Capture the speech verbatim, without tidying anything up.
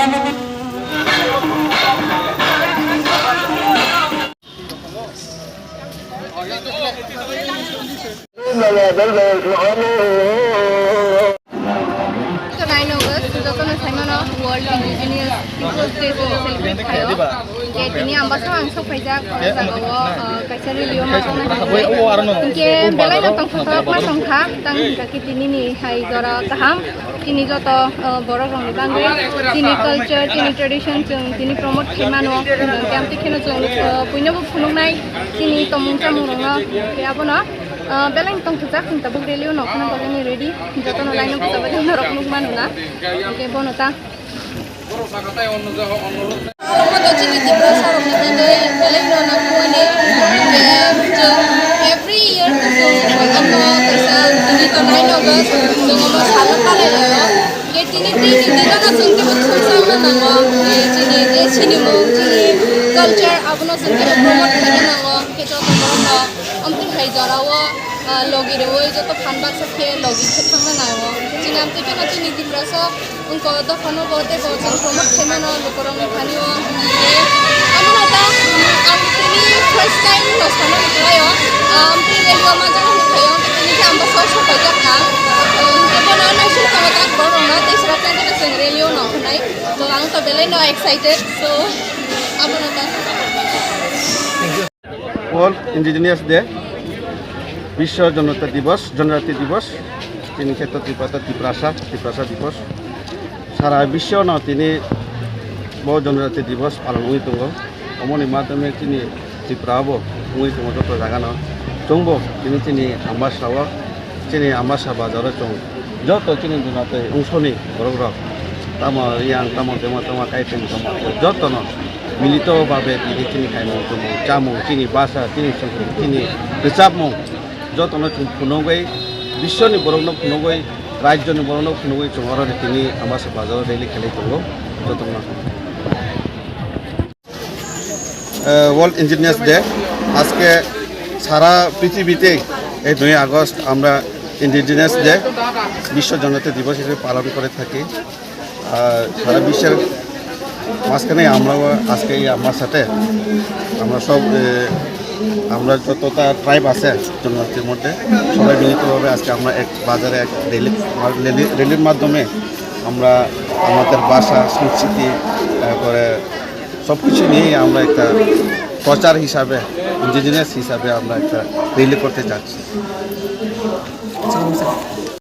Nine August, jotono saimano World Indigenous Peoples Day chwng celebrate khaio. Je tini Ambasa ang sokphaijak, o jagao, uh, kaisa rally o ma tongna hinwi. Hinkhe belai no tongthokma tongkha, tang hinkha khe tini ni hai jora kaham. Chini joto, uh, borok rokni bagwi chini culture, chini tradition chwng tini promote khaimano. Hinkhe amtwi kheno chwng, uh, puinobo phunuknai chini tongmung chamung rokno. Hinkhe abono, uh, belai no tongthokjak chwng tabuk rally o nokna bagwi ready. Jotono line o bwsajak norok nukmano na. Hinkhe bono ta. Oro moto chini Tiprasa rokni bagwi belai no nangkukmani je chwng every year to chwng ano kaisa tini to nine August chwng omo salo palai laio. Je tini tini dino no chwng teibo thumsangna nango je chini je sinimung chini culture abono chwng teibo promote khaina nango. Hwnkhe joto borok no omtwi hai jorao, ah, logi rwui joto phan baksa khe logi khe thangna nango. Chini amtwi kheno chini Tiprasa Wngkha o dophano bo tei bo chwng promote khaimano lukurokni thani o. Hwnkhe abono ta, mm, ang tini first time no sana wngkhlaio. Amtwi rally o manjak wngkha khaio, hwnkhe tini khe ang bwsao sokphaijak ang. Hwnkhe bono naising tongo tak borok rokno tei swrapnai jora chwng rally o no hwnwi. To ang to belai no excited, so abono ta. World Indigenous Day, Biswa Jonata Divas, Jonajati Divas, chini kheto Tiprasa, Tiprasa, Tiprasa Divas. Sara biswa no tini bo Jonajati Divas palon wngwi tongo. Omoni madhyome chini Tripura bo wngwi tongo joto jaga no. Chwngbo tini chini Ambasa o, chini Ambasa bazar o chwng joto chini Jonajati ungsoni borok rok, tamo yang, tamo demo, tamo kaitung, tamo joto no milito babe tini chini khaimung tumung, chamung, chini basa, chini songkung, chini rwchapmung, jotono chwng phunugwi, biswni borokno phunugwi, rajyoni borokno phunugwi chwng oro tini Ambasa bazaro rally khlai tongo, jotono. Ah, world engineers day. আজকে সারা পৃথিবীতেই এই নয় আগস্ট আমরা indigenous day, বিশ্ব জনজাতি দিবস হিসেবে পালন করে থাকি। আর সারা বিশ্বের মাঝখানে আমরাও আজকে এই আমার সাথে আমরা সব, এ, আমরা যতটা ট্রাইব আছে জনজাতির মধ্যে, সবাই মিলিতভাবে আজকে আমরা এক বাজারে এক র্যালি, র্যালি, র্যালির মাধ্যমে আমরা আমাদের ভাষা, সংস্কৃতি, তারপরে সব কিছু নিয়েই আমরা একটা প্রচার হিসাবে, ইন্ডিজিনাস হিসাবে আমরা একটা র্যালি করতে যাচ্ছি।